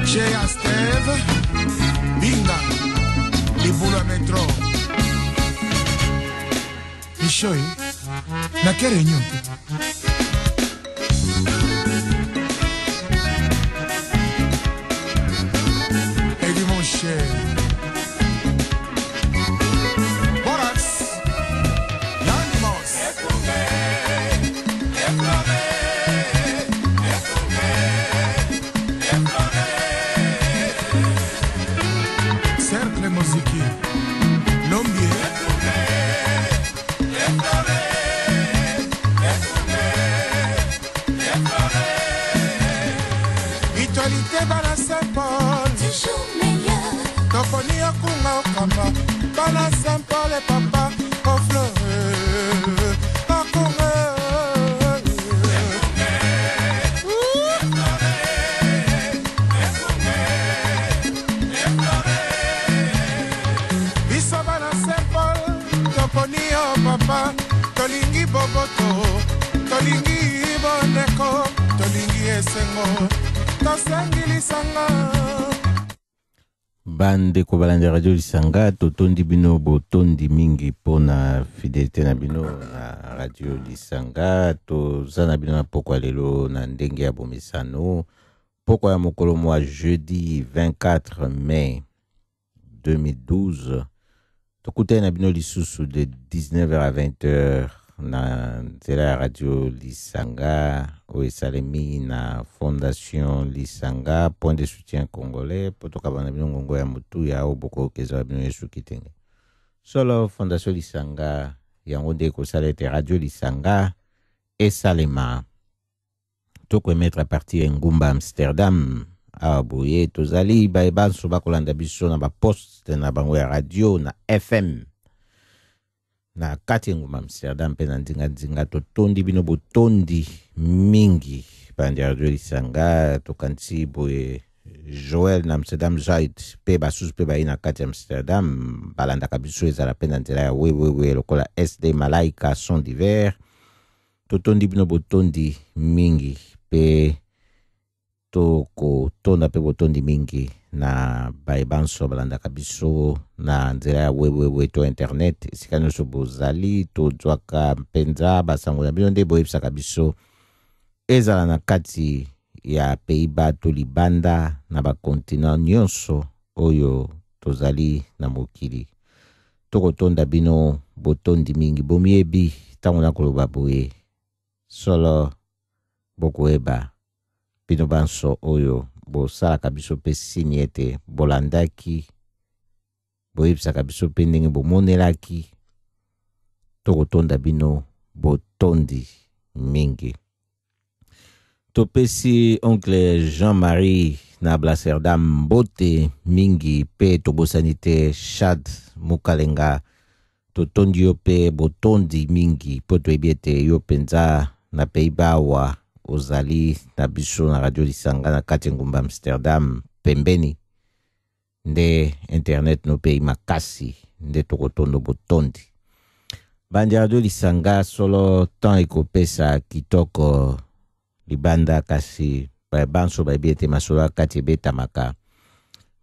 Jea Steve Binga Libulu ya metro Michoi nake réunion te. Eddie mon cher Borax Yanimos Cercle Moziki Lombie Mutualité bana Saint Paul Toujours meilleur. Toponi okunga okamba bana Saint Paul e papa ofleur akunga. Biso bana Saint Paul toponi yo papa, tolingi boboto, tolingi bondeko, tolingi esengo, tosengi lisanga. Bandeko balandi ya Radio Lisanga, totondi bino botondi mingi mpona fidelité na bino na Radio Lisanga. Toza na bino na pokwa lelo na ndenge ya bomesano, pokwa ya mokolo mwa jeudi 24 mai 2012. Tokutani na bino lisusu de 19h à 20h na nzela ya Radio Lisanga oyo esalemi na Fondation Lisanga Point de Soutien Congolais, mpo tokaba na bino ngongo ya motuya oyo bokoyoka ezala bino esuki tenge. Solo Fondation Lisanga yango nde ekosala ete Radio Lisanga esalema. Tokoemettre à partir ya engumba Amsterdam. Awa boye tozali baye banso bakolanda biso na baposte na bango ya radio na FM na kati ya engumba Amsterdam mpe na nzinganzinga. Totondi bino botondi mingi bandi ya Radio Lisanga. Tokanisi boye Joel na Amsterdam Zuid mpe basusu mpe baye na kati ya Amsterdam balandaka biso, ezala mpe na nzela ya www lokola SD Malaika Son d'Hiver. Totondi bino botondi mingi mpe tokotonda mpe botondi mingi na baye banso balandaka biso na nzela ya www to internet esika nyonso bozali. Tozwaka mpenza basango na bino nde boyebisaka biso, ezala na kati ya Pays-Bas to libanda na bakontinent nyonso oyo tozali na mokili. Tokotonda bino botondi mingi. Bomiyebi ntango nakoloba boye, solo bokoyeba bino banso oyo bosalaka biso mpe sini ete bolandaki, boyebisaka biso mpe ndenge bomonelaki. Tokotonda bino botondi mingi. Topesi oncle Jean-Marie na Blaserdam mbote mingi mpe tobosani te Chad Mukalenga. Totondi yo mpe botondi mingi mpo toyebi ete yo mpenza na Pays-Bas awa ozali na biso na Radio Lisanga na kati ya engumba Amsterdam pembeni nde internet no mpe makasi nde tokotondo botondi. Bandi ya Radio Lisanga, solo temps ekopesa kitoko libanda, kasi banso bayebi ete masolo ya kati ebetamaka,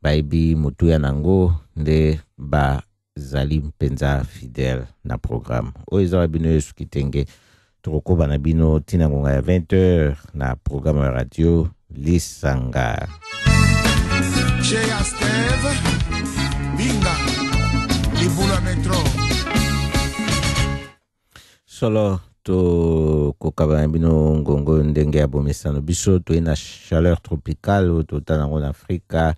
bayebi motuya nango nde bazali mpenza fidèle na programme oyo eza wa bino Yesu Kitenge. Tokokoba na bino ntina ngonga ya 20h na programme ya Radio Lisanga. Jea Steve Binga Libulu ya metro. Solo tokokaba na bino ngongo ndenge ya bomesano. Biso toye na chaleur tropicale oyo totala yango na Afrika,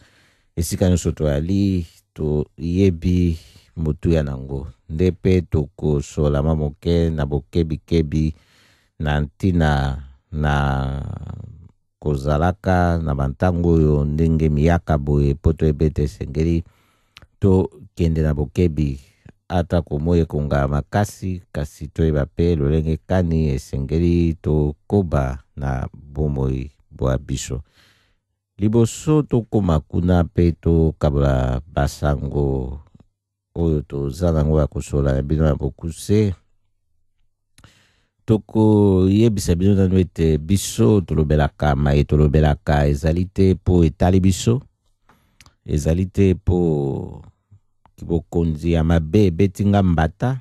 esika nyonso toyali toyebi motuya nango nde mpe tokosolama moke na bokebikebi na ntina na kozalaka na bantango oyo ndenge miyaka boye, mpo toyebi ete esengeli tokende na bokebi ata komoi ekonga makasi, kasi toyeba mpe lolenge kani esengeli tokoba na bomoi bwa biso. Liboso tokóma kuna mpe tokabola basango oyo toza nango ya kosola na bino ya bokuse, Tokoyebisa bino nanu ete biso tolobelaka maye tolobelaka ezali te mpo etali biso, ezali te mpo kibokonzi ya mabe ebeti nga mbata,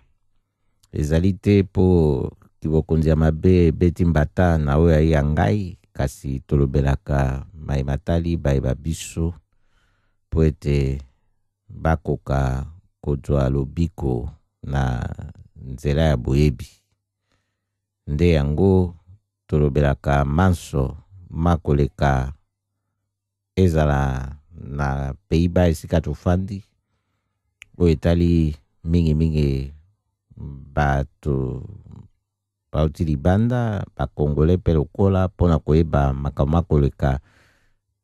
ezali te mpo kibokonzi ya mabe ebeti mbata na oyo ayi ya ngai, kasi tolobelaka maye matali baye ba biso mpo ete bakoka kozwa lobiko na nzela ya boyebi. Nde yango tolobelaka manso makoleka, ezala na Pays-Bas esika tofandi, oyo etali mingimingi bato bauti libanda, bakongole mpe lokola, mpona koyeba makambo makoleka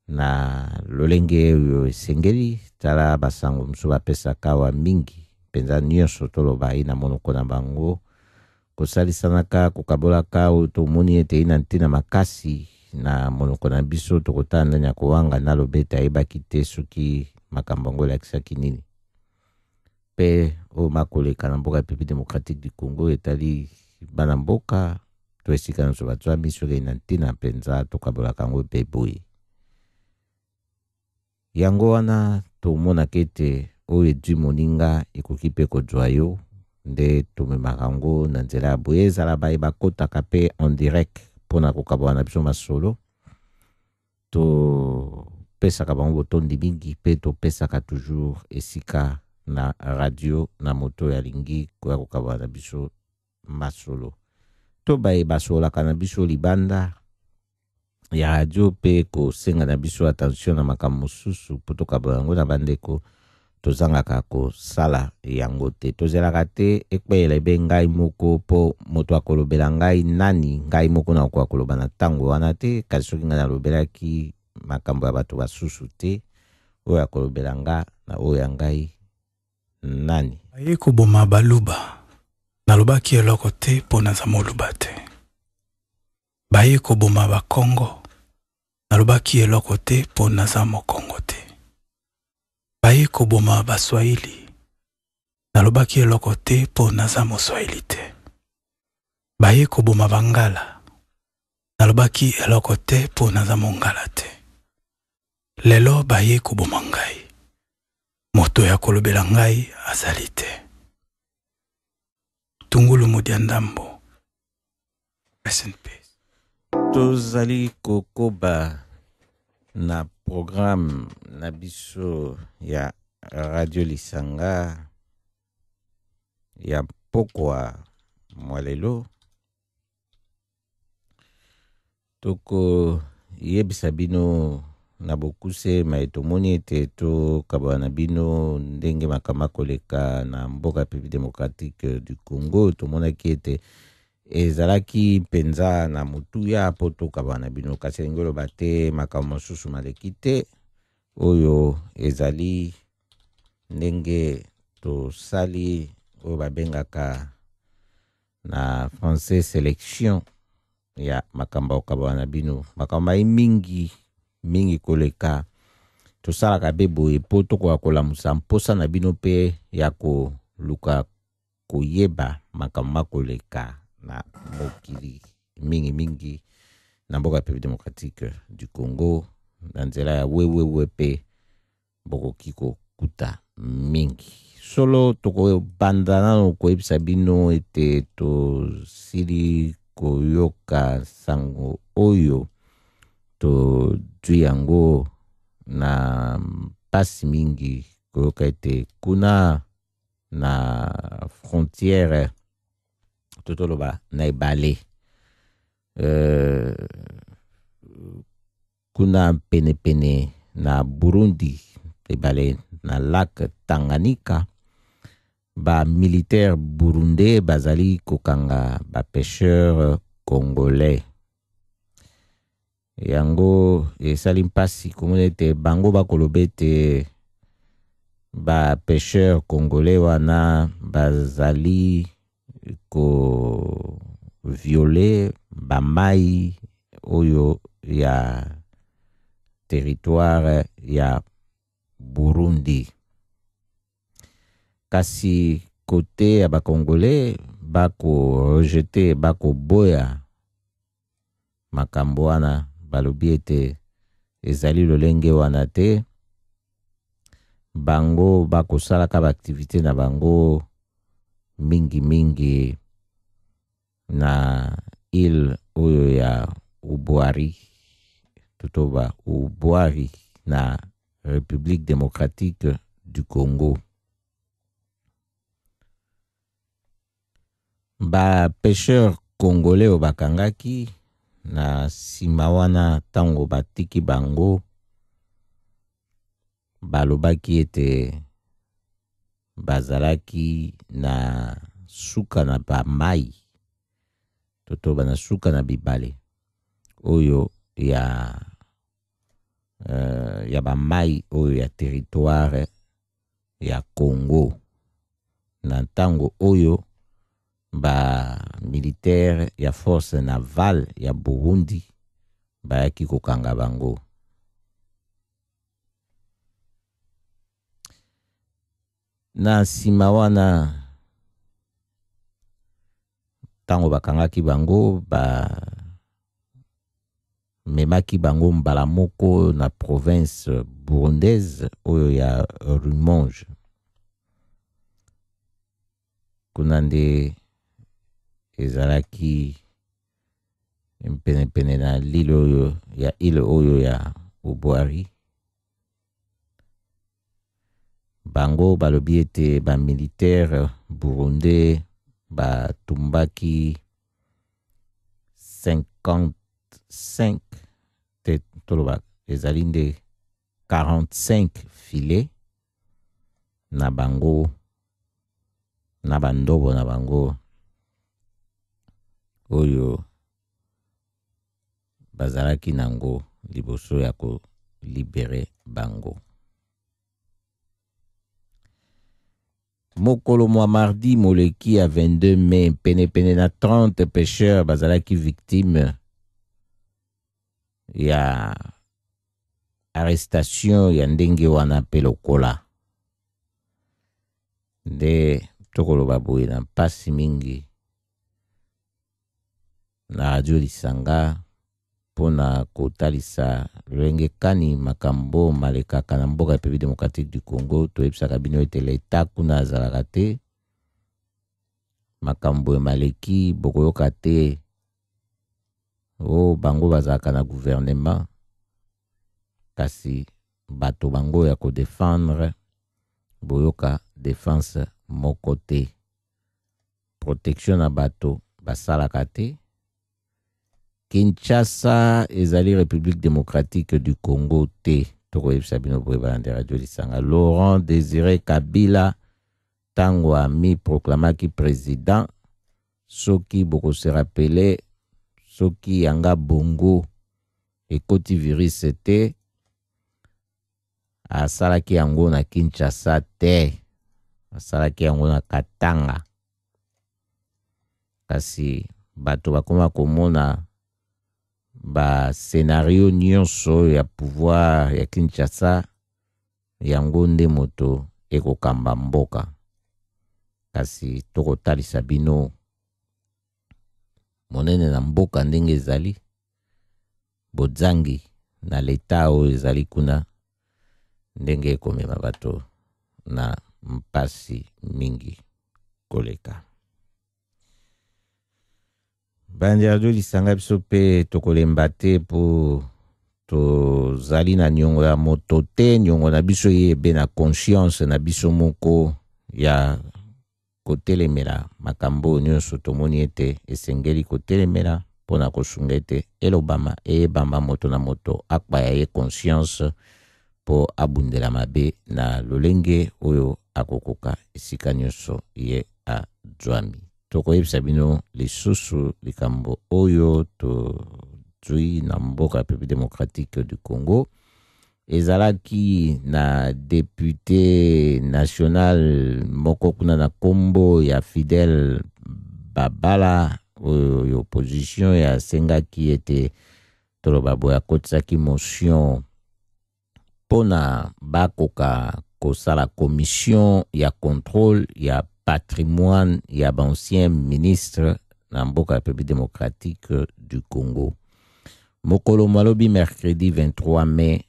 na lolenge oyo esengeli. Tala basango mosusu bapesaka awa mingi mpenza nyonso toloba ye na monoko na bango, kosalisanaka, kokabolaka oyo tomoni ete ye na ntina makasi na monoko na biso. Tokotala ndani ya kowanga naloba ete ayebaki te soki makambo yango elakisaki nini, mpe oyo makoleka na mboka ya République démocratique du Congo etali bana mboka to esika nyonso bazwami, soki na ntina mpenza tokabolaka yango mpe boye. Yango wana tomonaka ete oyo edwi moninga ekoki mpe kozwa yo, nde tomemaka yango na nzela ya boye. Ezala baye bakotaka mpe en direct mpona kokabola na biso masolo, topesaka bango botondi mingi, mpe topesaka toujours esika na radio na moto oyo alingi koya kokabola na biso masolo, to baye basololaka na biso libanda ya radio mpe kosenga na biso attention na makambo mosusu mpo tokabola yango na bandeko. Tozangaka kosala yango te, tozelaka te ekweyela ebe ngai moko mpo moto akolobela ngai nani, ngai moko nakokoka koloba na ntango wana te. Kasi soki ngai nalobelaki makambo ya bato basusu te, oyo akolobela nga na oyo ya ngai nani? Baye koboma baluba, nalobaki eloko te mpo naza moluba te. Baye koboma bakongo, nalobaki eloko te mpo naza mokongo te. Baye koboma baswahili, nalobaki eloko te mpo naza moswahili te. Baye koboma bangala, nalobaki eloko te mpo naza mongala te. Lelo baye koboma ngai, moto ya kolobela ngai azali te. Tungulu Mudiandambo, rest in peace. Tozali kokoba na programme na biso ya Radio Lisanga ya pokwa mwa lelo. Tokoyebisa bino na bokuse maye tomoni ete tokabana na bino ndenge makambo akoleka na mboka République démocratique du Congo. Tomonaki ete ezalaki mpenza na motuya mpo tokabana na bino, kasi elingi oloba te makambo mosusu maleki te. Oyo ezali ndenge tosali oyo babengaka na français sélection ya makambo ya kokabana na bino. Makambo aye mingi mingi koleka, tosalaka be boye mpo tokoka kolamusa mposa na bino mpe ya koluka koyeba makambo makoleka na mokili, mingimingi na mboka ya République démocratique du Congo. Na nzela ya wewewe mpe bokoki kokuta mingi solo. Tokobanda nano koyebisa bino ete tosili koyoka sango oyo tozwi yango na mpasi mingi, koyoka ete kuna na frontière to toloba na ebale, kuna penepene na Burundi, ebale na lac Tanganyika, bamilitaire burundais bazali kokanga bapêcheur congolais. Yango esali mpasi komona ete bango bakoloba ete bapêcheur congolais wana bazali kovioler bamai oyo ya territoire ya Burundi. Kasi kote ya bakongolais Bakorejeter, bakoboya makambo wana. Balobi ete ezali lolenge wana te. Bango bakosalaka baactivité na bango mingimingi na île oyo ya Ubwari, totoba Ubwari, na République démocratique du Congo. Bapêcheur congolais oyo bakangaki na nsima wana, ntango batiki bango, balobaki ete bazalaki na suka na bamai, totoba na suka na bibale oyo ya bamai oyo ya territoire ya Congo, na ntango oyo bamilitaire ya force navale ya Burundi bayaki kokanga bango. Na nsima wana, ntango bakangaki bango, bamemaki bango mbala moko na province burundaise oyo ya Rumonge. Kuna nde ezalaki penepene na l'île oyo ya île oyo ya Ubwari. Bango balobi ete bamilitaire burundais batumbaki 55 te, toloba ezali nde 45 filet na bango na bandobo na bango oyo bazalaki nango liboso ya kolibérer bango. Mokolo mwa mardi moleki ya 22 mai, penepene na 30 pêcheurs bazalaki victime ya arrestation ya ndenge wana mpe lokola. Nde tokoloba boye na mpasi mingi na Radio Lisanga mpona kotalisa lolenge kani makambo malekaka na mboka ya République démocratique du Congo. Toyebisaka bino ete leta kuna azalaka te. Makambo emaleki, bokoyoka te o bango bazalaka na gouvernement, kasi bato bango ya kodéfendre, boyoka défense moko te. Protection na bato basalaka te. Kinshasa ezali République démocratique du Congo te. Tokoyebisa bino boye, balandi Radio Lisanga: Laurent Désiré Kabila, ntango amiproclamaki président, soki bokose rappeler, soki yanga bongo ekoti virus te, asalaki yango na Kinshasa te, asalaki yango na Katanga. Kasi bato bakoma komona bascénario nyonso ya pouvoir ya Kinshasa, yango nde moto ekokamba mboka. Kasi tokotalisa bino monene na mboka ndenge ezali bozangi na leta oyo ezali kuna, ndenge ekomema bato na mpasi mingi koleka. Bandi Radio Lisanga, biso mpe tokolemba te, mpo tozali na niongo ya moto te. Niongo na biso ye ebe na conscience na biso moko ya kotelemela makambo oyo nyonso tomoni ete esengeli kotelemela, mpo na kosunga ete elobama, eyebama, moto na moto akpaya ye conscience mpo abundela mabe na lolenge oyo akokoka esika nyonso ye azwami. Tokoyebisa bino lisusu likambo oyo tozwi na mboka République démocratique du Congo. Ezalaki na député national moko kuna na nkombo ya Fidèle Babala, oyo opposition asengaki ete, toloba boye, akotisaki motion mpona bakoka kosala commission ya contrôle ya patrimoine ya baancien ministre na mboka ya République démocratique du Congo. Mokolo mwa lobi mercredi 23 mai,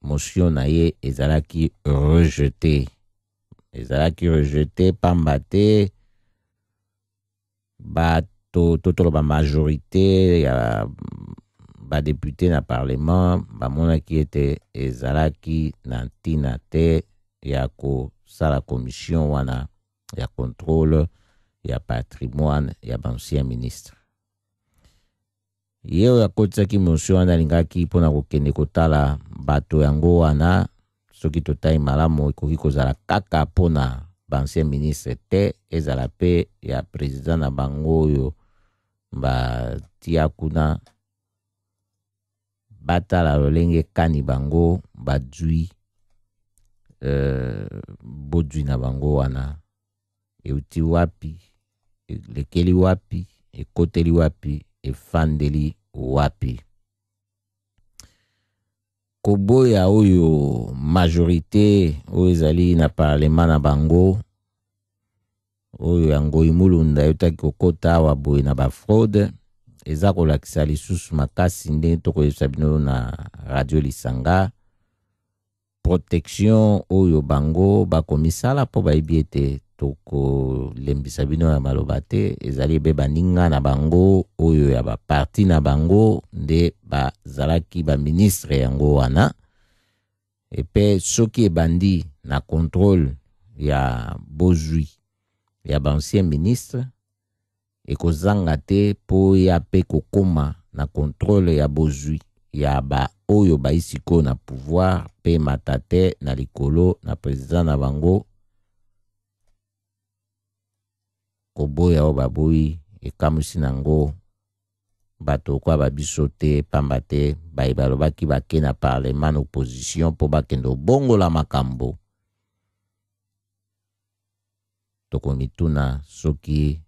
motion na ye ezalaki rejeté. Ezalaki rejeté pamba te bato to toloba majorité ya badepute na parlement bamonaki ete ezalaki na ntina te ya kosala commission wana ya contrôle ya patrimoine ya baancien ministre. Ye oyo akotisaki motion wana alingaki mpo na kokende kotala bato yango wana. Soki totali malamu, ekoki kozala kaka mpo na baancien ministre te, ezala mpe ya président na bango oyo batia kuna, batala lolenge kani bango badwi bodwi na bango wana euti wapi, elekeli wapi, ekoteli wapi, efandeli wapi. Koboya oyo majorité oyo ezali na parlement na bango oyo ya Ngoi Mulunda eutaki kokota awa boye na bafraude, eza kolakisa lisusu makasi ndenge tokoyebisa bino na Radio Lisanga, protection oyo bango bakomisala mpo bayebi ete tokolembisa bino ya maloba te. Ezali ebe baninga na bango oyo ya baparti na bango nde bazalaki baministre yango wana. Epe soki ebandi na contrôle ya bozwi ya baancien ministre, ekozanga te mpo ya mpe kokóma na contrôle ya bozwi ya ba oyo bai sikoyo na pouvoir, mpe mata te na likolo na président na bango. Koboya oyo baboyi ekamwisi nango bato lokola babiso te, pamba te baye balobaki bake na parlement na opposition mpo bakende obongola makambo. Tokomituna soki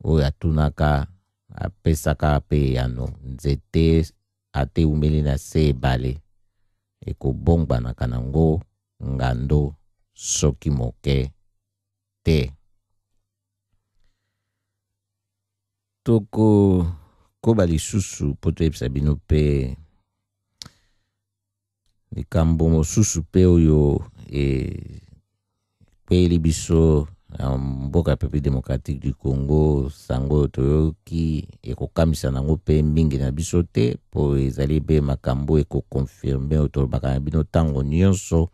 oyo atunaka apesaka mpe eyano. Nzete ate eumeli na se ebale, ekobongwanaka nango ngando soki moke te. Tokokoba lisusu mpo toyebisa bino mpe likambo mosusu mpe oyo ekweyeli biso na mboka ya République démocratique du Congo. Sango oyo toyoki ekokamwisa nango mpe mingi na biso te, mpo ezali mpe makambo ekoconfirmer oyo tolobaka na bino ntango nyonso.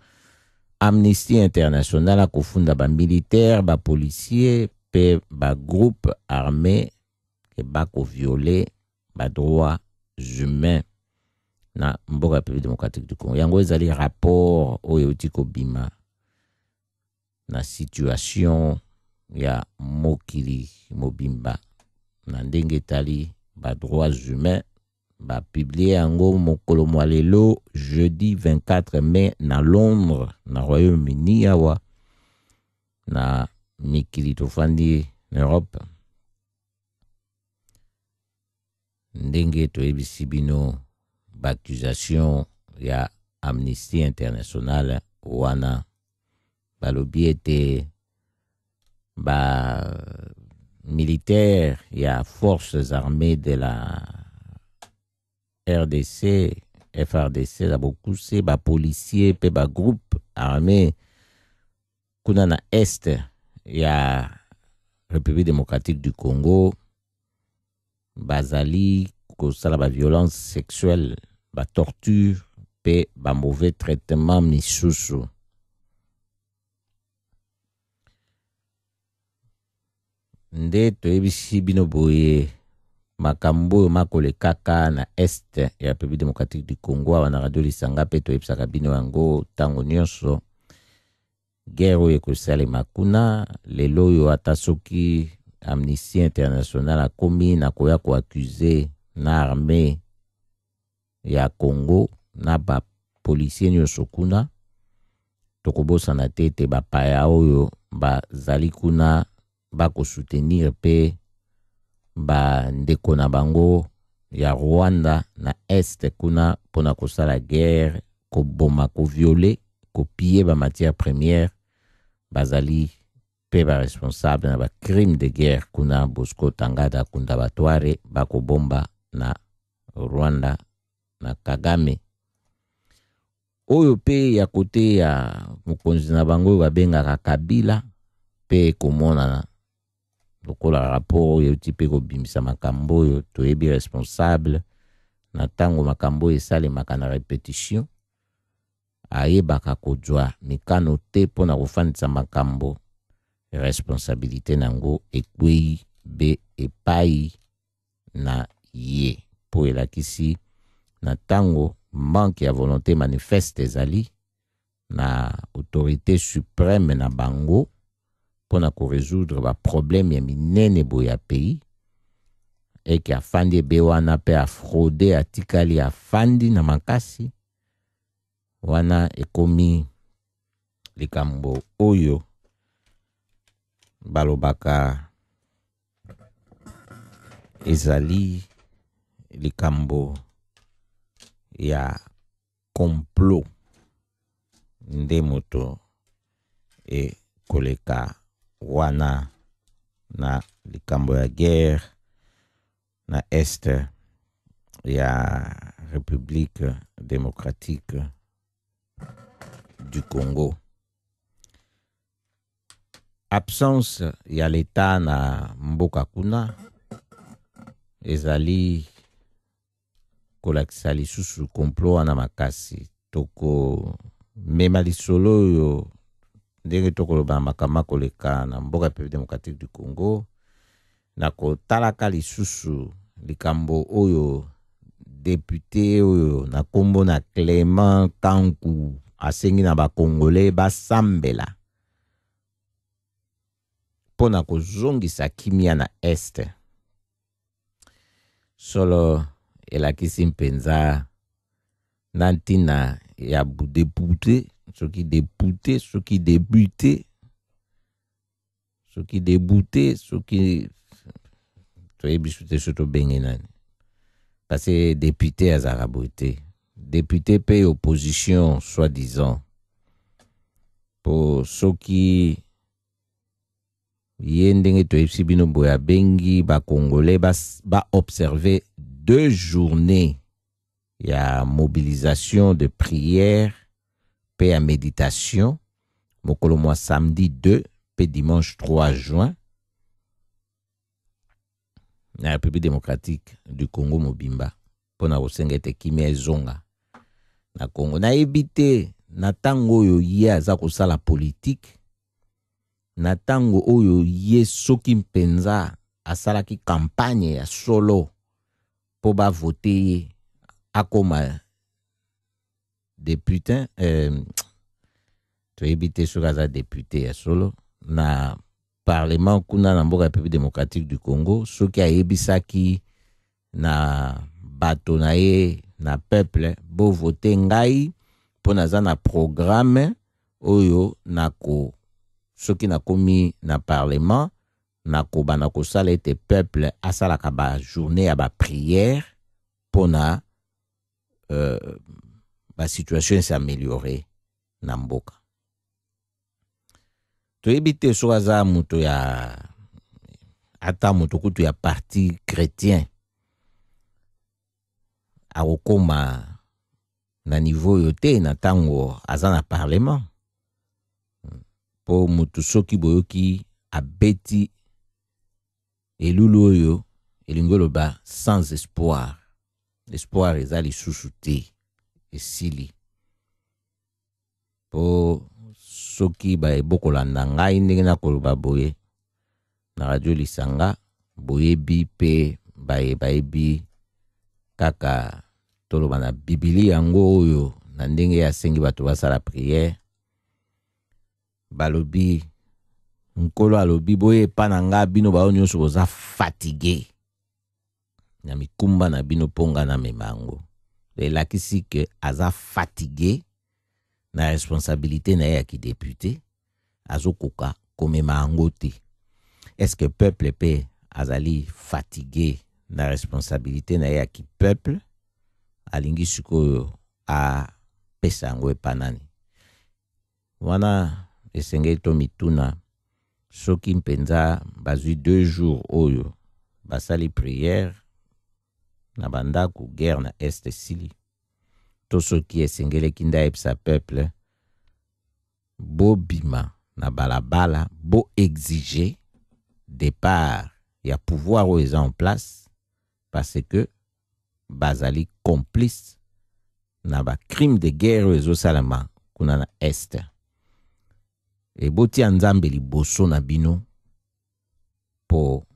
Amnesty International akofunda bamilitaire, bapolicier mpe bagroupe armé ke bakovioler badroits humains na mboka ya République démocratique du Congo. Yango ezali rapport oyo euti kobima na situation ya mokili mobimba na ndenge etali badroits humains. Bapublier yango mokolo mwa lelo jeudi 24 mai na Londres, na Royaume-Uni, awa na mikili tofandi na Europe. Ndenge toyebisi bino, baaccusation ya Amnesty International wana, balobi ete bamilitaire ya forces armées de la RDC, FARDC na bokuse, bapolicier mpe bagroupe armé kuna na est ya République démocratique du Congo bazali kosala baviolence sexuelle, batorture mpe bamauvais traitement misusu. Nde toyebisi bino boye, makambo oyo makolekaka na est ya République démocratique du Congo, awa na Radio Lisanga mpe toyebisaka bino yango ntango nyonso. Guerre oyo ekosalema kuna lelo oyo, ata soki Amnesty International akomi na koya koaccuser na armée ya Congo na bapolicier nyonso kuna, tokobosana te ete bapaya oyo bazali kuna bakosoutenir mpe bandeko na bango ya Rwanda na est kuna mpona kosala guerre, koboma, kovioler, kopiller bamatière première. Bazali mpe baresponsable na bacrime de guerre kuna Bosco Ntaganda Nkundabatware bakobomba na Rwanda na Kagame. Oyo mpe ya kote ya mokonzi na bango oyo babengaka Kabila mpe ekomonana lokola rapport oyo euti mpe kobimisa makambo oyo toyebi responsable na ntango makambo oyo esalemaka na repetition, ayebaka kozwa mikano te mpo na kofandisa makambo, responsabilité na yango ekwei be epai na ye, mpo elakisi na ntango manque ya volonté manifeste ezali na autorité suprême na bango mpo na korésoudre baproblème ya minene boye ya pays, eke afandi ebe wana mpe afraude, atikali afandi na makasi wana. Ekomi likambo oyo balobaka ezali likambo ya complot nde moto ekoleka wana na likambo ya guerre na est ya République démocratique du Congo. Absence ya leta na mboka kuna ezali kolakisa lisusu complot wana makasi. Tokomema lisolo oyo ndenge tokoloba makambo koleka na mboka République démocratique du Congo, na kotalaka lisusu likambo oyo député oyo na nkombo na Clément Kanku asengi na bakongole basambela mpo na kozongisa kimia na est. Solo elakisi mpenza na ntina ya député, soki député, soki débuté, soki débouté, soki toyebi su te so tobenge nani, parce que député azalaka boye te. Député mpe opposition soi-disant, mpo soki ye ndenge toyebisi bino boye abengi bakongolais baobserve ba 2 journées ya mobilisation de prière mpe ya méditation, mokolo mwa samedi 2 mpe dimanche 3 juin, na République démocratique du Congo mobimba, mpo na kosenga ete kimia ezonga na Congo. Nayebi te na ntango oyo ye aza kosala politike, na ntango oyo ye soki mpenza asalaki campagne ya solo mpo bavote ye akoma député, toyebi te soki aza député ya solo na parlement kuna na mboka ya République démocratique du Congo, soki ayebisaki na bato na ye, na peuple: bovote ngai mpo naza na programme oyo, nako soki nakomi na parlement nakobanda kosala ete peuple asalaka bajournée ya baprière mpona basituation es'améliorer na mboka. Toyebi te soki aza moto ya ata moto kutu ya parti chrétien akokóma na niveau oyo te na ntango aza na parlement, mpo moto soki boyoki abeti elulu oyo elingi oloba sans espoir, espoir eza lisusu te, esili. Mpo soki bokolanda ngai ndenge nakoloba boye na Radio Lisanga, boyebi mpe baye bayebi kaka toloba na Bibili yango oyo na ndenge asengi bato basala prière, balobi Nkolo alobi boye epa na nga: bino bao nyonso boza fatigués na mikumba na bino, mpo nga namema yango. Elakisi ke aza fatigué na responsabilité na ye ya kidéputé, azokoka komema yango te. Est-ce que peuple mpe azali fatigué na responsabilité na ye ya kipeuple? Alingi sikoyo apesa yango epa nani? Wana esengeli to mituna. Soki mpenza bazwi 2 jours oyo basali prière na bandako, guerre na Est esili. To soki esengeleki nde ayebisa peuple bobima na balabala, bo exiger départ ya pouvoir oyo eza en place parce que bazali complice na ba crimes de guerre oyo ezosalema kuna na Est. Ebotia Nzambe liboso na bino po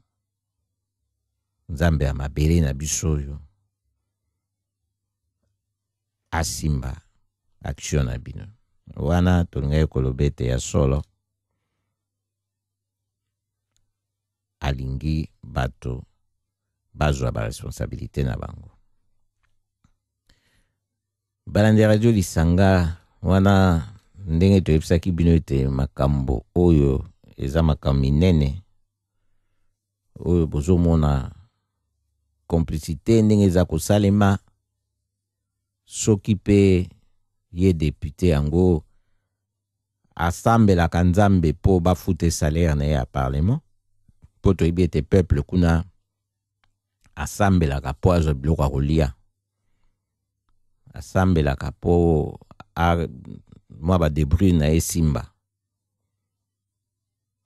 Nzambe ya mabele na biso oyo asimba action na bino. Wana tolingaki koloba ete ya solo alingi bato bazwa ba responsabilité na bango. Balandi ya radio Lisanga, wana ndenge toyebisaki bino ete makambo oyo eza makambo minene oyo bozomona complicité ndenge eza kosalema. Soki pe ye député yango asambelaka Nzambe po bafute salaire na ye ya parlement, po toyebi ete peuple kuna asambelaka po azwa biloko ya kolia, asambelaka po mwa ba débrouille na ye simba.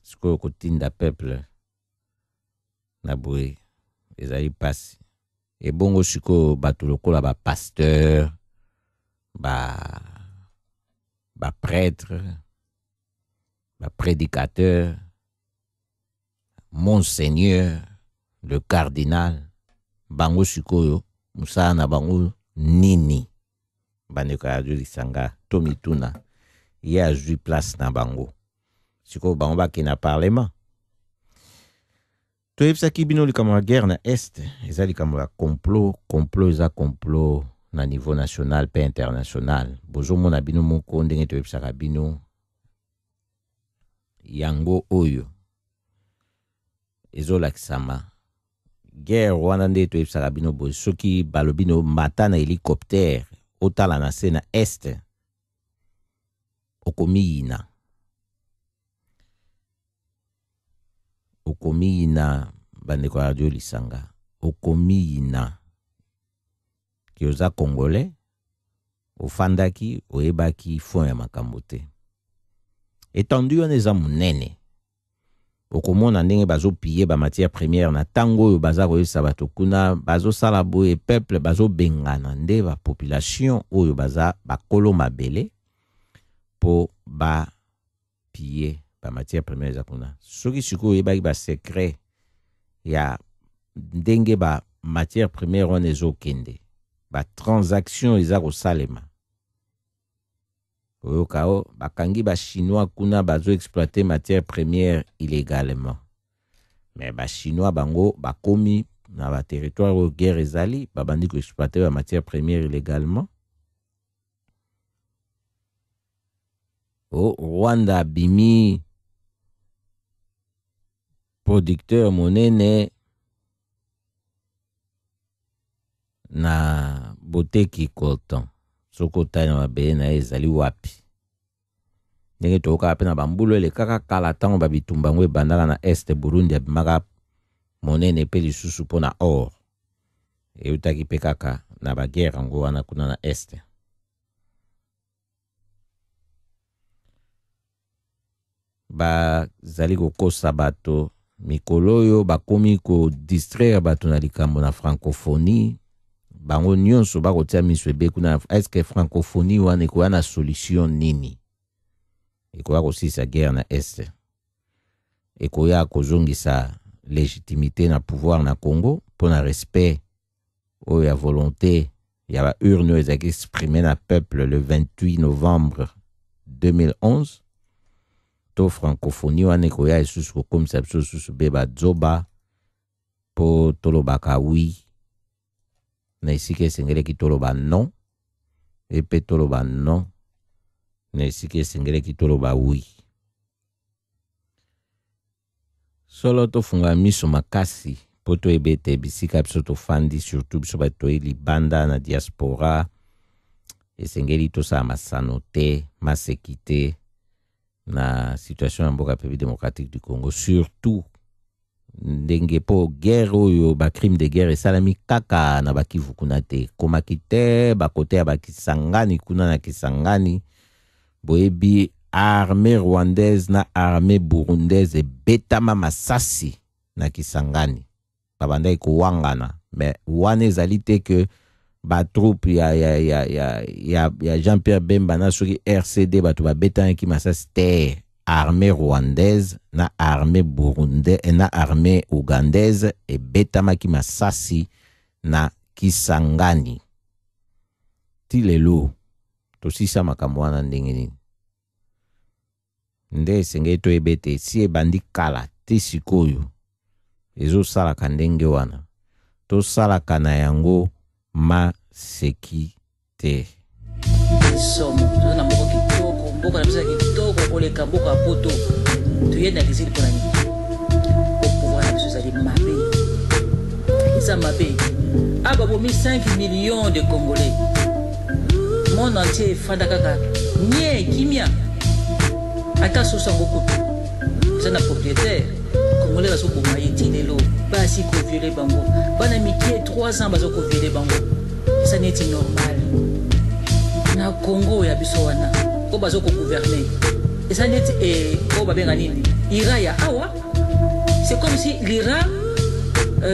Sikoyo kotinda peuple na boye ezali pasi. Ebongo sikoyo bato lokola ba pasteur, ba prêtre, ba prédicateur, monseigneur le cardinal, bango sikoyo mosala na bango nini? Bandeko ya radio Lisanga to mituna, ye azwi place na bango sikoyo, bango bakende na parlement. Toyebisaki bino likambo ya guerre na Est eza likambo ya complot. Complot eza complot na niveau national pe international. Bozomona bino moko ndenge toyebisaka bino yango oyo ezolakisama guerre wana nde toyebisaka bino boye. Soki balobi no mata na hélicoptère otala na se na Est, okomiyina. Okomiyina, bandeko ya radio Lisanga, okomiyina ki oza congolais, ofandaki oyebaki fond ya makambo te. Étendue wana eza monene. Okomona ndenge bazopille ba matière première na ntango oyo baza koyebisa bato kuna bazosala boye, peuple bazobengana nde ba population oyo baza bakolo mabele po ba piller ba matière première eza kuna. Soki sikoyo oyebaki ba secret ya ndenge ba matière première wana ezokende, ba transaction eza kosalema, oyoka o bakangi ba chinois kuna bazo exploiter matière première illégalement. Mais ba chinois bango bakomi na ba territoire oyo guerre ezali, babandi ko exploiter ba matière première illégalement. O Rwanda abimi producteur monene na boteki coltan. Soki otali na mabele na ye ezali wapi? Ndenge toyokaka mpe na bambulu elekaka kala, ntango babitumba yango ebandaka na Est, Burundi abimaka monene mpe lisusu mpo na or eutaki mpe kaka na baguerre yango wana kuna na Est. Bazali kokosa bato mikolo oyo, bakomi kodistraire bato na likambo na francophonie. Bango nyonso bakotia miso ebe kuna. Est-ce que francophonie wana ekoya na solution nini? Ekoya kosilisa guerre na Est, ekoya kozongisa légitimité na pouvoir na Congo mpo na respect oyo ya volonté ya ba urne oyo ezalaki exprimé na peuple le 28 novembre 2011. To francophonie wana ekoya lisusu kokomisa biso lisusu be bazoba mpo tolobaka oui na esika esengeleki toloba non, epe toloba non na esika esengeleki toloba oui. Solo tofungola miso makasi mpo toyeba ete bisika biso tofandi, surtout biso bato toye libanda na diaspora, esengeli tosala masano te, maseki te. Na situation ya mboka République démocratique du Congo, surtout ndenge mpo guerre oyo, bacrime de guerre esalami kaka na bakivu kuna te, ekomaki te bakote ya bakisangani kuna. Na Kisangani, boyebi, armée rwandaise na armée burundaise ebetama masasi na Kisangani, babandaki kowangana. Mais wana ezali te ke batroupe ya Jean-Pierre Bemba na soki RCD bato babetanaki masasi te. Armée rwandaise na armée burundais na armée ougandaise ebetamaki masasi na Kisangani. Ti lelo tosisa makambo wana ndenge nini? Nde esengeli toyeba ete si ebandi kala ti sikoyo ezosalaka ndenge wana, tosalaka na yango maseki te. Somo, toza na mboka kitoko, mboka na biso ya kitoko koleka mboka ya poto. Toye na exil mpona nini? Po pouvoir na biso ezali mabe, eza mabe. A babomi 5 millions de Congolais, monde entier efanda kaka nye kimia. Ata soso yango kutu eza na propriétaire congolais, bazoboma ye ti lelo. Basi kovioler bango, bana mike 3 ans bazokovioler bango, eza neti normal na Congo ya biso wana. Oyo bazokogouverne eza neti oyo babenga nini, IRA ya awa. C'est comme si l'IRA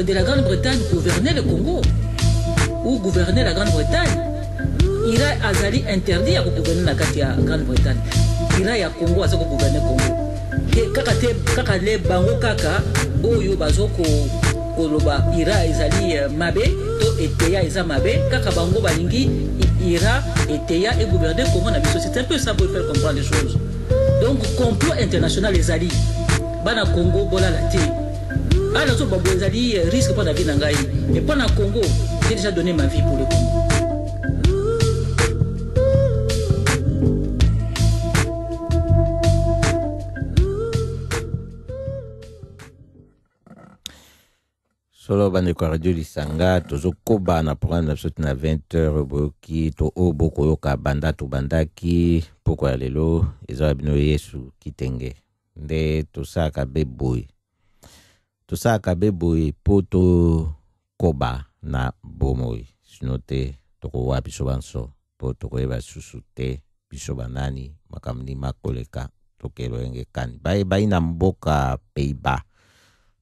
de la Grande-Bretagne gouvernait le Congo ou gouvernait la Grande-Bretagne. IRA azali interdit ya kogouverne na kati ya Grande-Bretagne. IRA ya Congo aza kogouverne Congo te, kaka te, kaka le bango kaka oyo bazo koloba IRA ezali mabe to eteya eza mabe. Kaka bango balingi IRA eteya egouverne Congo na biso. C'est un peu ça pour faire comprendre les choses. Donc complot international ezali. Bana Congo, bolala te. Ala nazoba boye, ezali risque mpo na vie na ngai, mais mpo na Congo, j'ai déjà donné ma vie pour le Congo. Solo, bandeko ya Radio Lisanga, tozokoba na programme na biso tina 20 heures. Boyoki to oyo bokoyoka banda tobandaki poko ya lelo eza ya bino Yesu Kitenge. Nde tosalaka be boye, tosalaka be boye mpo tokoba na bomoi, sino te tokowa biso banso, mpo tokoyeba susu te biso banani, makambo nini makoleka, tokelo yenge kani. Bayebai na mboka Pays-Bas,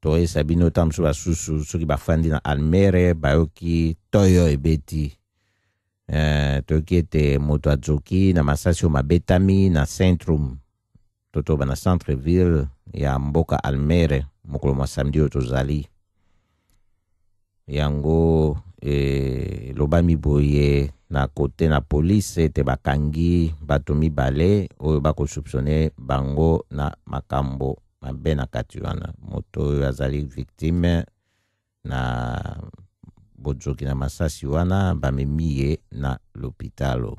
toyesa bino ntango mosusu basusu soki bafandi na Almere, bayoki toyo ebeti. Toyoki ete moto azoki na masasi oyo mabetami na centrum to toba na centre ville ya mboka Almere mokolo mwa samedi oyo tozali. Yango elobami boye na kote na polise ete bakangi bato mibale oyo bakosoupçonner bango na makambo mabe na kati wana. Moto oyo azali victime na bozoki na masasi wana, bamemi ye na lopitalo.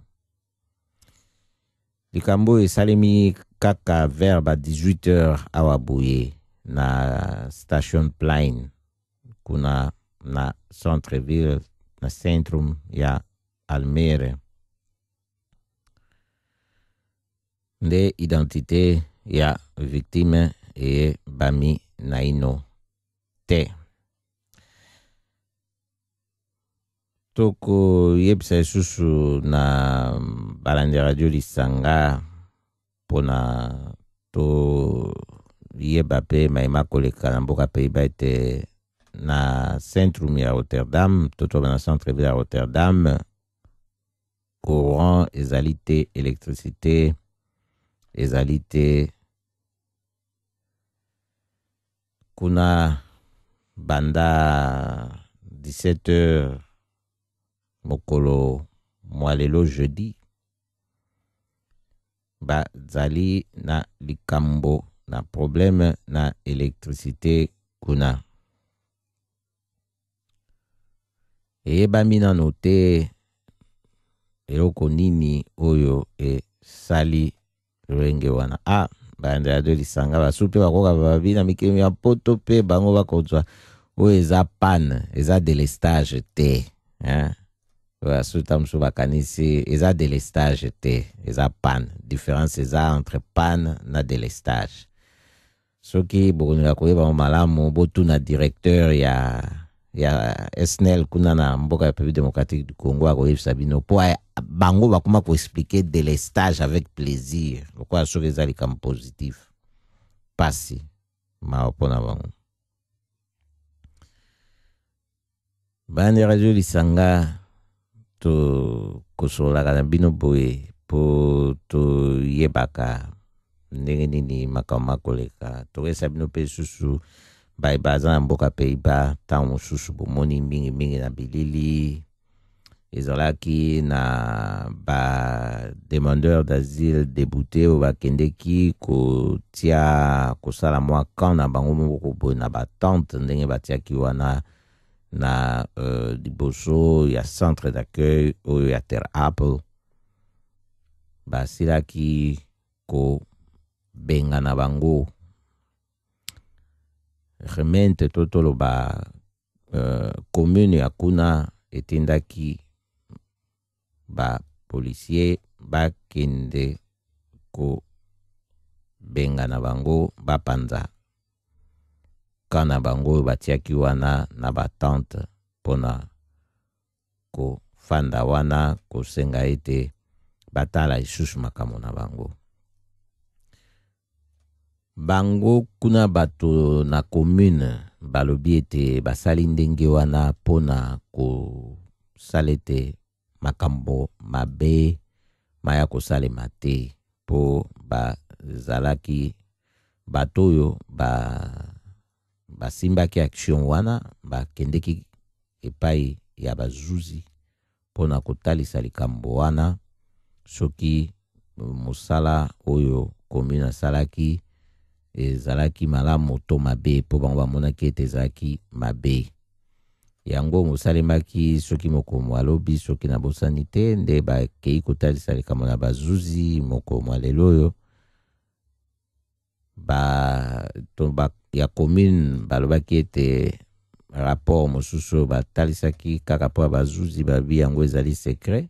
Likambo oyo esalemi kaka vers ba 18 heures awa boye na Station Plein kuna na centre ville, na centrum ya Almere. Nde identité ya victime eyebami naino te. Tokoyebisa lisusu na balandi ya Radio Lisanga mpona toyeba mpe mayema koleka na mboka Pays-Bas ete na centrum ya Rotterdam to toba na centre ville ya Rotterdam, courant ezali te, électricité ezali te kuna banda 17 heures mokolo mwa lelo jeudi. Bazali na likambo na problème na électricité kuna. Eyebami nano te eloko nini oyo esali lolenge wana. Ah, balandi ya Radio Lisanga, basu mpe bakoka babi na mikili ya poto mpe bango bakozwa oyo eza panne, eza délestage te, hein? Basusu ntango mosusu bakanisi eza delestage te, eza panne. Différence eza entre panne na delestage. Soki bokolinga koyeba yango malamu, botuna directeur ya ya SNEL kuna na mboka ya République démocratique du Congo, akoyebisa bino mpo bango bakoma koexpliquer delestage avec plaisir lokola soki eza likambo positif. Pasi mawa mpo na bango. Bande radio Lisanga, tokosololaka na bino boye mpo toyebaka ndenge nini makambo makoleka. Tokoyesa bino mpe lisusu baye baza na mboka Pays-Bas, ntango mosusu bomoni mingimingi na bilili ezalaki na ba demandeur d'asile débouté oyo bakendeki kotia kosala mwa camp na bango moko boye na batente ndenge batiaki wana na liboso ya centre d'accueil oyo ya Ter Apel. Basilaki kobengana bango gemeente to toloba commune ya kuna etindaki ba policier bakende kobengana bango, bapanza camp na bango oyo batiaki wana na batente mpona kofanda wana, kosenga ete batala lisusu makambo na bango. Bango kuna bato na commune balobi ete basali ndenge wana mpona kosala ete makambo mabe maya kosalema te, mpo bazalaki bato oyo basimbaki action wana, bakendeki epai ya bazuzi mpona kotalisa likambo wana soki mosala oyo commune asalaki ezalaki malamu to mabe, mpo bango bamonaki ete ezalaki mabe. Yango mosalemaki soki mokolo mwa lobi, soki nabosani te, nde bakei kotalisa likambo na bazuzi mokolo mwa lelo oyo. Ya commune balobaki ete rapport mosusu oyo batalisaki kaka mpo ya bazuzi babi yango ezali secret,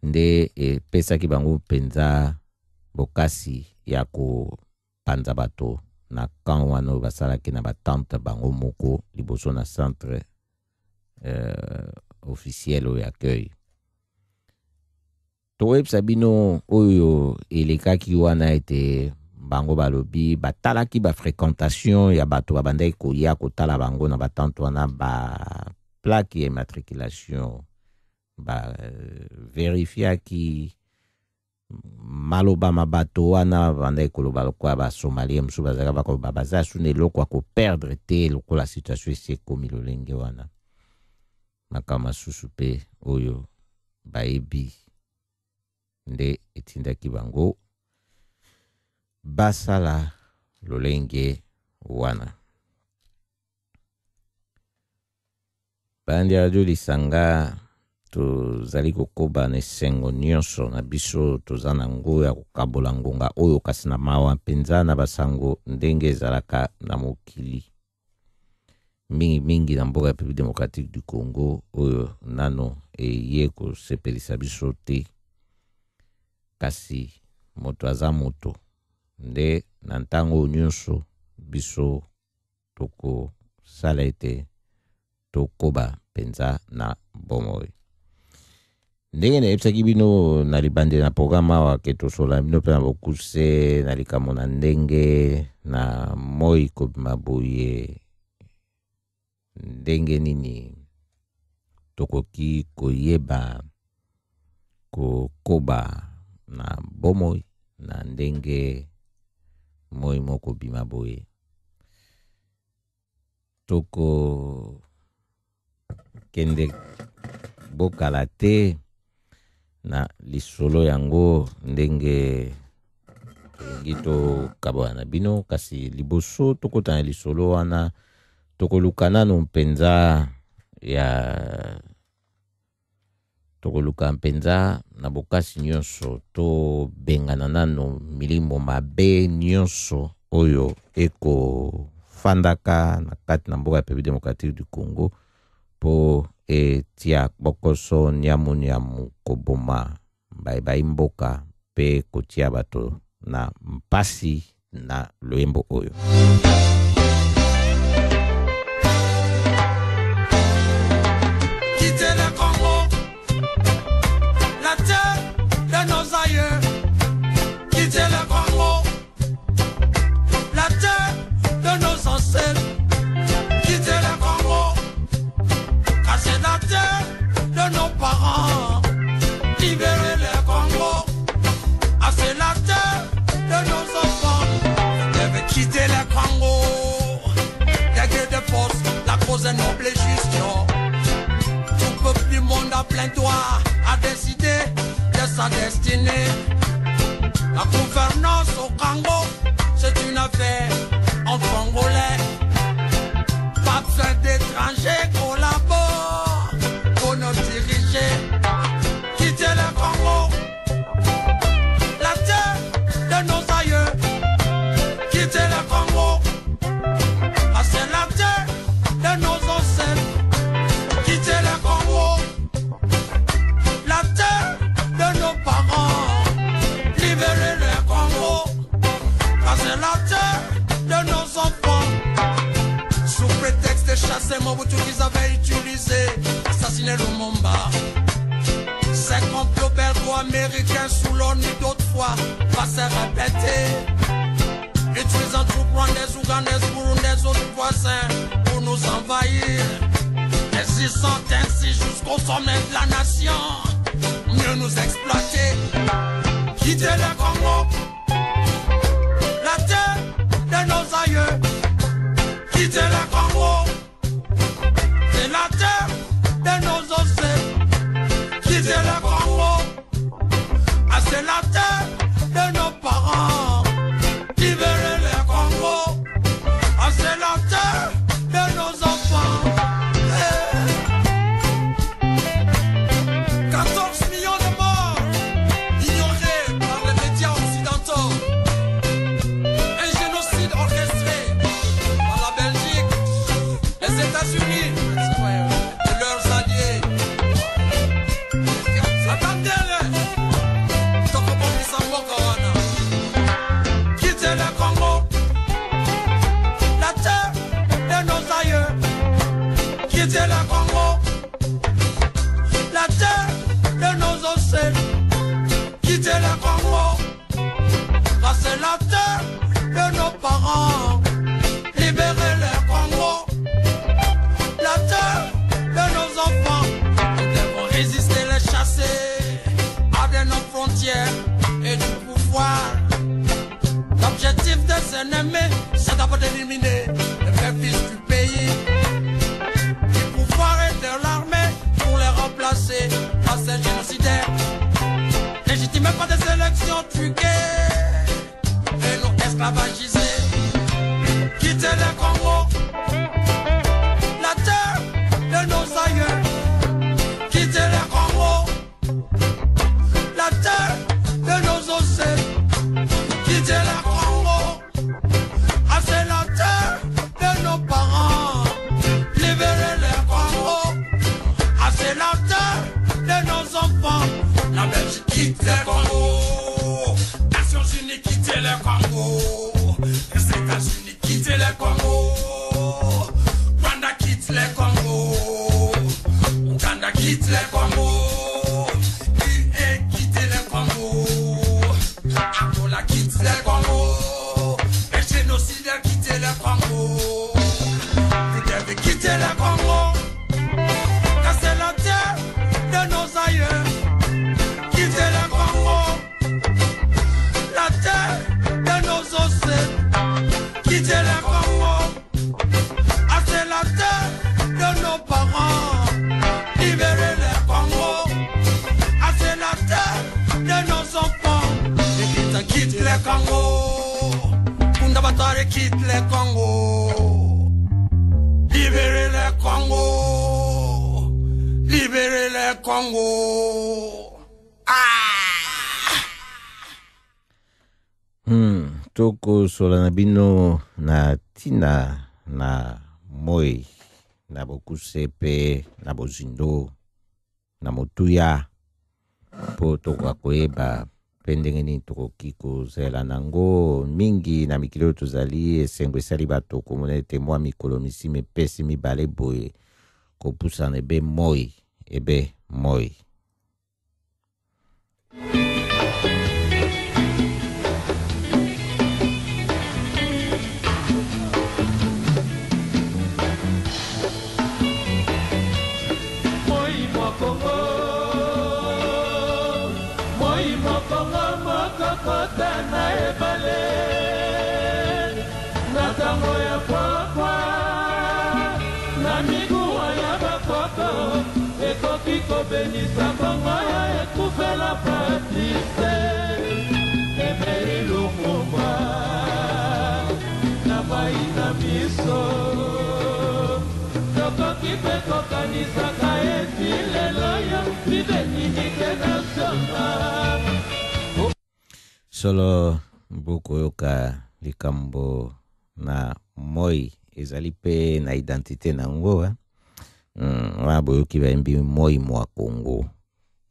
nde epesaki bango mpenza bokasi ya kopanza bato na camp wana oyo basalaki na batente bango moko liboso na centre officiel oyo accueil. Tokoyebisa bino oyo elekaki wana ete bango balobi batalaki ba fréquentation ya bato babandaki koya kotala bango na batente wana, ba plaque ya immatriculation, ba verifiaki maloba ma bato wana babandaki koloba lokola basomalien mosusu bazalaka bakoloba baza su na eloko ya koperdre te lokola situation esi ekomi lolenge wana. Makambo masusu mpe oyo bayebi nde etindaki bango basala lolenge wana. Bandi ya radio Lisanga, tozali kokoba na esengo nyonso na biso toza na ngo ya kokabola ngonga oyo, kasi na mawa mpenza na basango ndenge ezalaka na mokili, mingimingi na mboka ya République démocratique du Congo oyo nano eye kosepelisa biso te. Kasi moto aza moto, nde na ntango oyo nyonso biso tokosala ete tokoba mpenza na bomoi. Ndenge nayebisaki bino na libandeli na programme awa ke tosola bino mpe na bokuse na likambo na ndenge na moi kobima boye, ndenge nini tokoki koyeba kokoba na bomoi na ndenge moi moko bima boye. Toko kende bokala te na lisolo yango ndenge tolingi tokabola na bino, kasi liboso tokota na lisolo wana tokoluka nanu mpenza ya tokoluka mpenza na bokasi nyonso tobengana nano milimo mabe nyonso oyo ekofandaka na kati na mboka ya République démocratique du Congo mpo etia kpokoso nyamu nyamu koboma baye mboka mpe kotia bato na mpasi na loyembo oyo. Quitter le Congo, la terre de nos aïeux. Quitter le Congo, la terre de nos ancêtres. Quitter le Congo, car c'est la terre de nos parents. Libérer le Congo, ah, c'est la terre de nos enfants. Vous devez quitter le Congo, des de force, la cause est noble et juste. Tout peuple du monde a plein droit à décider de sa destinée. La gouvernance au Congo, c'est une affaire entre Congolais. Pas besoin d'étrangers collaborent pour nous diriger. Quitter le Congo, la terre de nos aïeux. Quitter le Congo, ah, c'est la terre de nos ancêtres. Quitter le Congo, la terre de nos parents. Libérer le Congo, car c'est la terre de nos enfants. Sous prétexte de chasser Mobutu qu'ils avaient utilisé, assassiner Lumumba. Ces complots belgo-américains sous l'ONU d'autres fois va se répéter. Utilisant tout Rwandais, Ougandais, Burundais, autres voisins pour nous envahir. Résistant ainsi jusqu'au sommet de la nation, mieux nous exploiter. Quitter le Congo, la terre de nos aïeux. Quitter le Congo, c'est la terre de nos ancêtres. Quitter le Congo, ah, c'est la terre de nos parents. Libérer le Congo, ah, c'est la terre de nos enfants. Eh. 14 millions de morts ignorés par les médias occidentaux. Un génocide orchestré par la Belgique, les États-Unis et leurs alliés. Attendez-les, tokobongisa mboka wana. Quittez le Congo, la terre de nos aïeux. Quittez le Congo, la terre de nos ancêtres. Quittez le Congo, car c'est la terre de nos parents. Libérez le Congo, la terre de nos enfants. Nous devons résister les chasser à de nos frontières et du pouvoir. L'objectif des ennemis, c'est d'abord d'éliminer les vrais fils du pays. Du pouvoir et de l'armée pour les remplacer par ces génocidaires. Légitimés par des élections truquées et nous esclavagiser. Quitter le Congo, la terre de nos aïeux. Quitter le Congo, la terre de nos ancêtres. Quitter le Congo, ah, c'est la terre de nos parents. Libérer le Congo, ah, c'est la terre de nos enfants. La Belgique quitte le Congo, Nations Unies quitte le Congo, les États-Unis quittent le Congo, Rwanda quitte le Congo, Ouganda quitte le Congo, UE quitte le Congo, Angola quitte le Congo, les génocidaires quittent le Congo. Vous devez quitter le Congo, car c'est la terre de nos aïeux. Quittez le Congo, la terre de nos ancêtres. Quittez le Congo, ah, c'est la terre de nos parents. Libérez le Congo, ah, c'est la terre de nos enfants. Les chrétiens quittent le Congo, Kunda Batare quitte le Congo. Libérez le Congo, libérez le Congo. Tokosola na bino na ntina na moi Na bokuse mpe na bozindo na motuya mpo tokoka koyeba mpe ndenge nini tokoki kozela na yango mingi na mikili oyo tozali. Esengo esali bato komona ete mwa mikolo misi mipesi mibale boye kopusana ebe moi ebe moi. Kobenisa kongo ya ekufela Patrice Emery Lumumba na mai na miso. Tokoki mpe kokanisaka eti lelo yo identité nationale. Solo bokoyoka likambo na moi ezali mpe na identité na yango, eh? Wana boyoki bayembi moi mwa Kongo,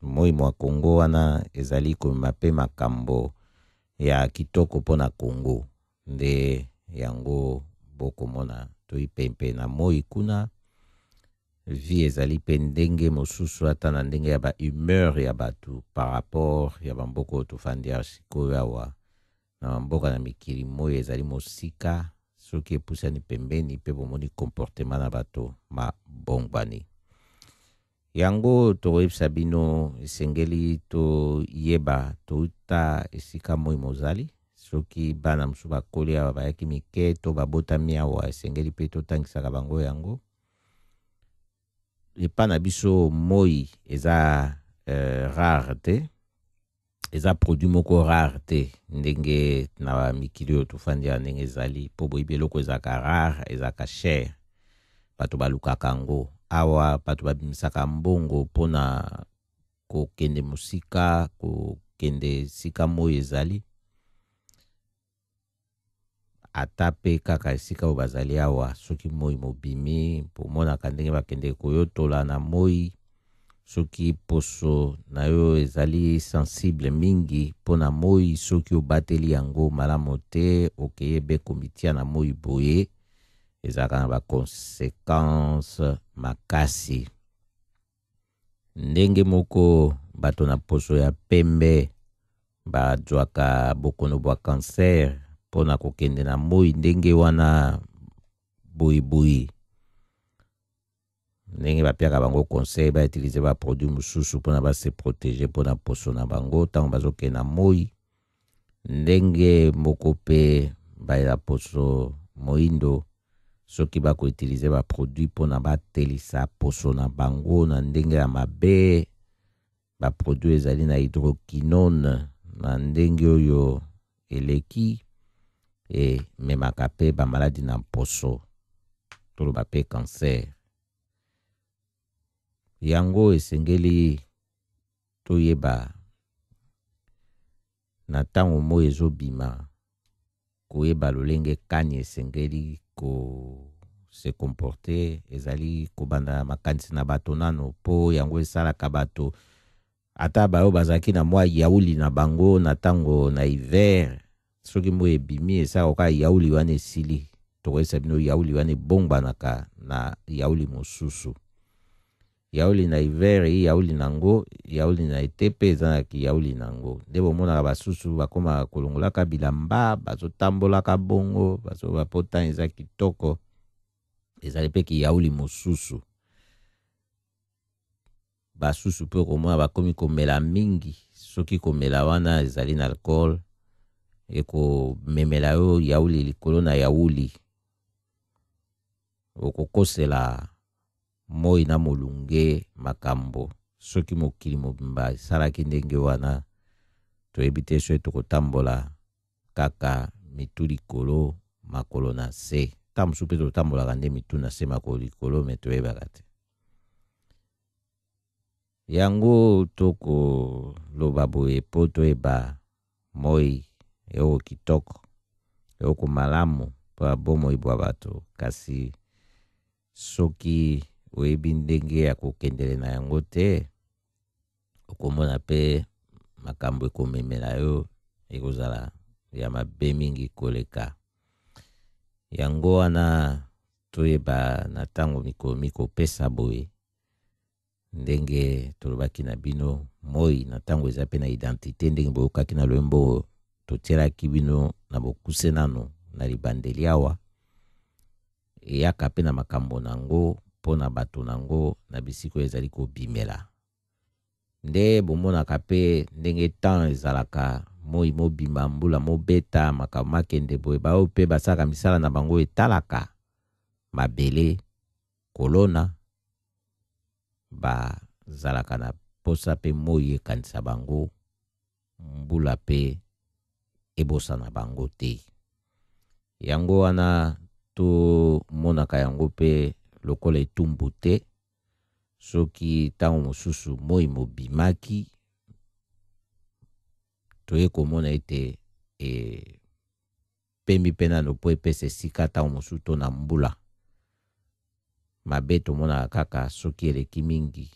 moi mwa Kongo wana ezali komema mpe makambo ya kitoko mpona Kongo. Nde yango bokomona toyi pempe na moi kuna vie ezali mpe ndenge mosusu, ata na ndenge ya ba humeur ya bato par rapport ya bamboka oyo tofandi ya sikoyo awa na bamboka na mikili. Moi ezali mosika, soki epusani pembeni mpe bomoni comportement na bato mabongwani. Yango tokoyebisa bino, esengeli toyeba touta esika moi mozali. Soki bana mosusu bakoli awa, bayaki mike to babotami awa, esengeli mpe totangisaka bango yango. Epa na biso moi eza rare te, eza produit moko rare te ndenge na mikili oyo tofandi awa ndenge ezali, mpo boyebi eloko ezalaka rare ezalaka cher, bato balukaka yango. Awa bato babimisaka mbongo mpona kokende mosika, kokende esika moi ezali, ata mpe kaka esika oyo bazali awa. Soki moi mobimi, pomonaka ndenge bakende koyotola na moi. Soki poso na yo ezali sensible mingi mpona moi, soki obateli yango malamu te, okeyebe komitia na moi boye, ezalaka na baconséquence makasi. Ndenge moko bato na poso ya pembe bazwaka bokono bwa cancer mpona kokende na moi ndenge wana boyiboyi, ndenge bapiaka bango conseil bautilize baproduit mosusu mpona base protéger mpona poso na bango ntango bazokende na moi. Ndenge moko mpe bayela poso moindo, soki bakoutilize baproduit mpona batelisa poso na bango na ndenge ya mabe, baproduit ezali na hydroquinone na ndenge oyo eleki, ememaka mpe bamaladi na mposo, toloba mpe cancer. Yango esengeli toyeba na ntango moi ezobima, koyeba lolenge kani esengeli ko se comporter. Ezali kobanda na makanisi na bato nano, mpo yango esalaka bato ata baoyo bazalaki na mwa yauli na bango na ntango na hiver, soki moi ebimi esalaka kaka yauli wana esili. Tokoyebisa bino yauli wana ebongwanaka na yauli mosusu. Yauli na hiver eyi yauli nango, yauli na ete mpe eza na yauli nango. Nde bomonaka basusu bakomaka kolongolaka bilamba, bazotambolaka bongo, bazoba po ntan eza kitoko, ezali mpe kiyauli mosusu. Basusu mpe okomona bakomi komela mingi. Soki komela wana ezali na alcool, ekomemela yo yauli likolo na yauli, okokosela moi na molunge makambo. Soki mokili mobimba esalaki ndenge wana, toyebi te soki tokotambola kaka mitu likolo makolo na se. Ntango mosusu mpe totambolaka nde mitu na se makolo likolo, me toyebaka te. Yango tokoloba boye mpo toyeba moi eloko kitoko, eloko malamu mpo ya bomoi bwa bato, kasi Soki oyebi ndenge ya kokendele na yango te, okomona mpe makambo ekomemela yo ekozala ya mabe mingi koleka. Yango wana toyeba na ntango mikolo mikopesa boye, ndenge tolobaki na bino, moi na ntango eza mpe na identite, ndenge boyokaki na loyembo oyo totielaki bino na bokuse nano na libandeli awa, eyaka mpe na makambo na yango mpo na bato na yango na bisika oyo ezali kobimela. Nde bomonaka mpe ndenge temps ezalaka, moi mobima, mbula mobeta, makambo makende boye, baoyo mpe basalaka misala na bango etalaka mabele, kolona, bazalaka na posa mpe moi ekanisa bango, mbula mpe ebosana bango te. Yango wana tomonaka yango mpe lokola etumbu te, soki ntango mosusu moi mobimaki, toye komona ete epemi mpe nano mpo epesa esika ntango mosusu to na mbula. Mabe tomonaka kaka soki eleki mingi,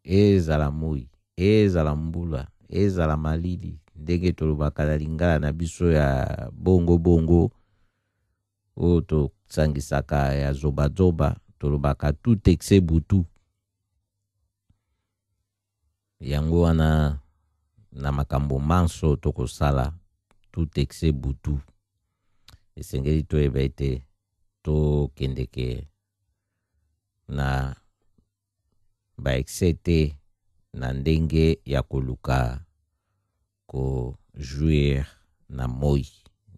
ezala moi, ezala mbula, ezala malili, ndenge tolobaka na lingala na biso ya bongo bongo oyo tosangisaka ya zobazoba, tolobaka tout excès butu. Yango wana na makambo manso tokosala tout excès butu, esengeli toyeba ete tokendeke na ba excès te na ndenge ya koluka ko jouir na moi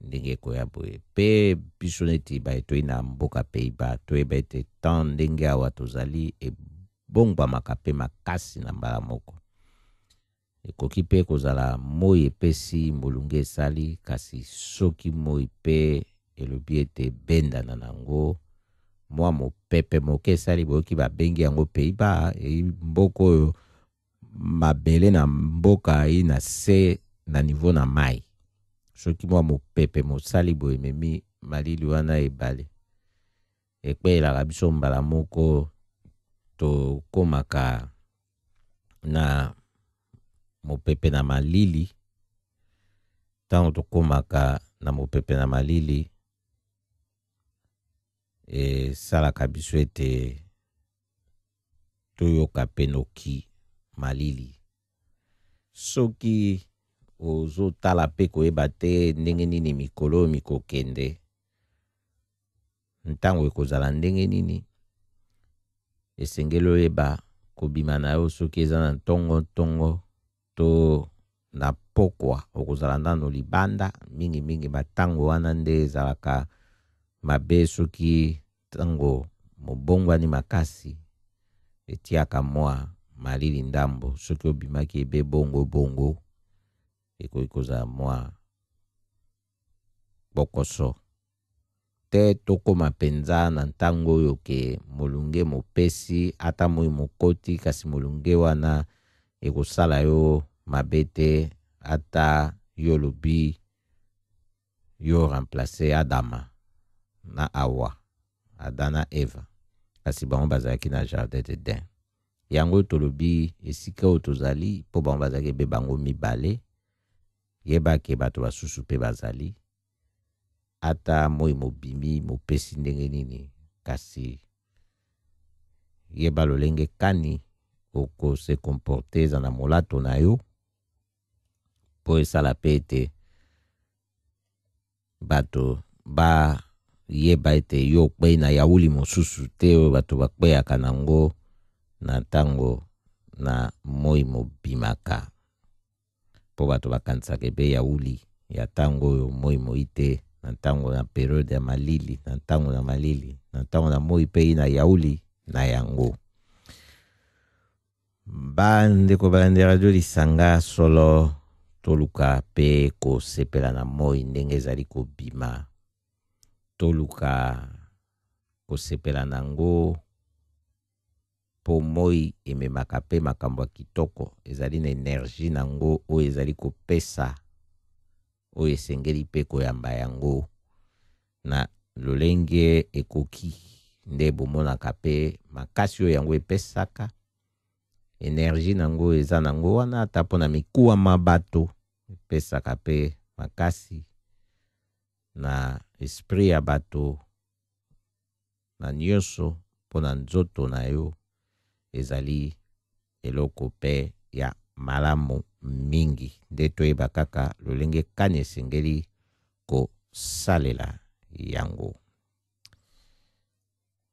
ndenge ekoya boye. Pe biso neti baye toyi na mboka Pays-Bas, toyeba ete temps ndenge awa tozali ebongwamaka pe makasi na mbala moko. Ekoki pe kozala moi epesi molunge esali, kasi soki moi pe elobi ete bendana nango, mwa mopepe moke esali, boyoki babengi yango Pays-Bas, eyi mboka oyo mabele na mboka eyi na se na niveau na mai. Soki mwa mopepe mosali boye ememi malili wana ebale, ekweyelaka biso mbala moko, tokomaka na mopepe na malili. Ntango tokomaka na mopepe na malili, esalaka biso ete toyoka pe noki malili. Soki ozotala pe koyeba te ndenge nini mikolo mikokende, ntango ekozala ndenge nini, esengeli oyeba kobima na yo soki eza na ntongo ntongo to na pokwa, okozala nano libanda. Mingimingi batango wana nde ezalaka mabe, soki ntango mobongwani makasi etiaka mwa malili ndambo, soki obimaki ebe bongo bongo ekoki kozala mwa bokoso te. Tokóma mpenza na ntango oyo ke molunge mopesi ata moi mokoti, kasi molunge wana ekosala yo mabe te, ata yo lobi yo remplacer Adama na Awa, Adam na Eva, kasi bango bazalaki na jardin d'Eden. Yango tolobi esika oyo tozali, mpo bango bazalaki ebe bango mibale, yebake bato basusu mpe bazali, ata moi mobimi mopesi ndenge nini, kasi yeba lolenge kani okose comporter eza na molato na yo, mpo esala pe ete bato bayeba ete yo okpei na yauli mosusu te oyo bato bakpeyaka nango na ntango na moi mobimaka, mpo bato bakanisaka ebe yauli ya ntango oyo moi moi te, na ntango na periode ya malili, na ntango na malili, na ntango na moi mpe na yauli na yango. Bandeko balandi radio Lisanga, solo toluka pe kosepela na moi ndenge ezali kobima, toluka kosepela nango po moi ememaka pe makambo ya kitoko, ezali na energie nango oyo ezali kopesa, oyo esengeli pe koyamba yango na lolenge ekoki. Nde bomonaka mpe makasi oyo yango epesaka, energie nango eza nango wana, ata mpo na mikuwa ma bato epesaka mpe makasi na esprit ya bato na nyonso, mpo na nzoto na yo ezali eloko mpe ya malamu mingi. Nde toyeba kaka lolenge kani esengeli kosalela yango.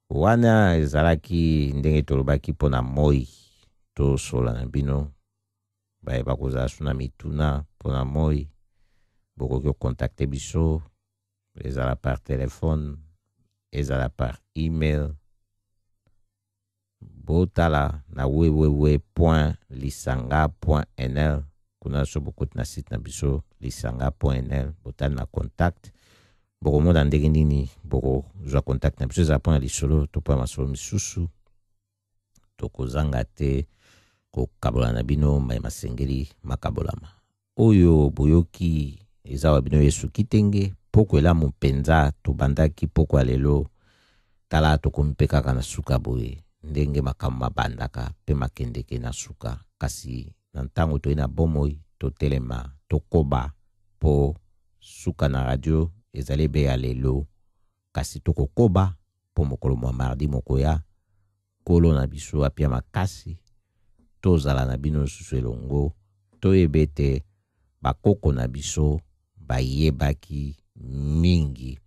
Wana ezalaki ndenge tolobaki mpo na moi, tosola na bino baye bakozala so na mituna mpo na moi, bokoki kocontacte biso, ezala par téléphone, ezala par email. Botala na www.lisanga.nl, kuna so bokoti na site na biso lisanga.nl, botali na contact, bokomona ndenge nini bokozwa contact na biso, ezala mpona lisolo to mpo ya masolo misusu. Tokozanga te kokabola na bino maye masengeli makabolama. Oyo boyoki eza wa bino Yesu Kitenge. Poko elamu mpenza tobandaki poko ya lelo, tala tokomi mpe kaka na suka boye, ndenge makambo mabandaka mpe makendeke na suka. Kasi na ntango toye na bomoi, totelema, tokoba, mpo suka na radio ezali ebe ya lelo, kasi tokokoba mpo mokolo mwa mardi mokoya, Nkolo na biso apia makasi, tozala na bino lisusu elongo, toyeba ete bakoko na biso bayebaki mingi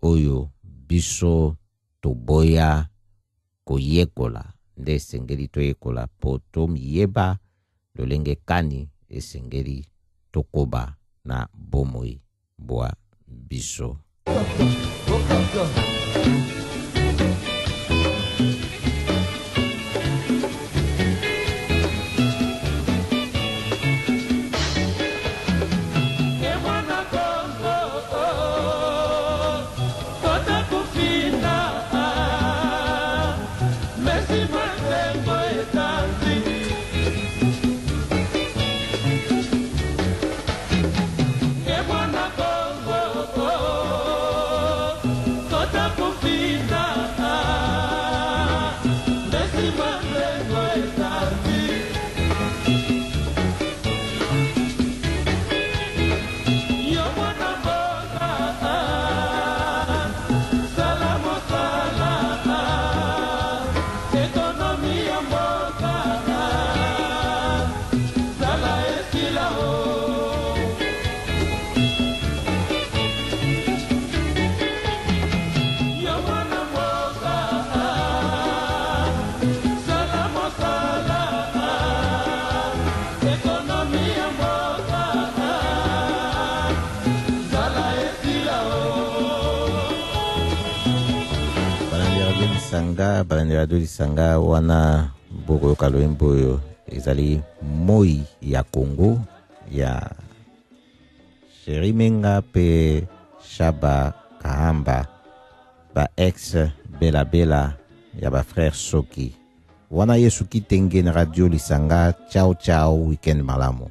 oyo biso toboya koyekola. Nde esengeli toyekola mpo tomiyeba lolenge kani esengeli tokoba na bomoi bwa biso. Balandi radio Lisanga, wana bokoyoka loyembo oyo ezali Moi ya Congo ya Sheri Menga mpe Shaba Kahamba, ba ex Bela Bela ya ba frère Soki. Wana Yesu Kitenge na radio Lisanga. Ciao ciao, weekend malamu.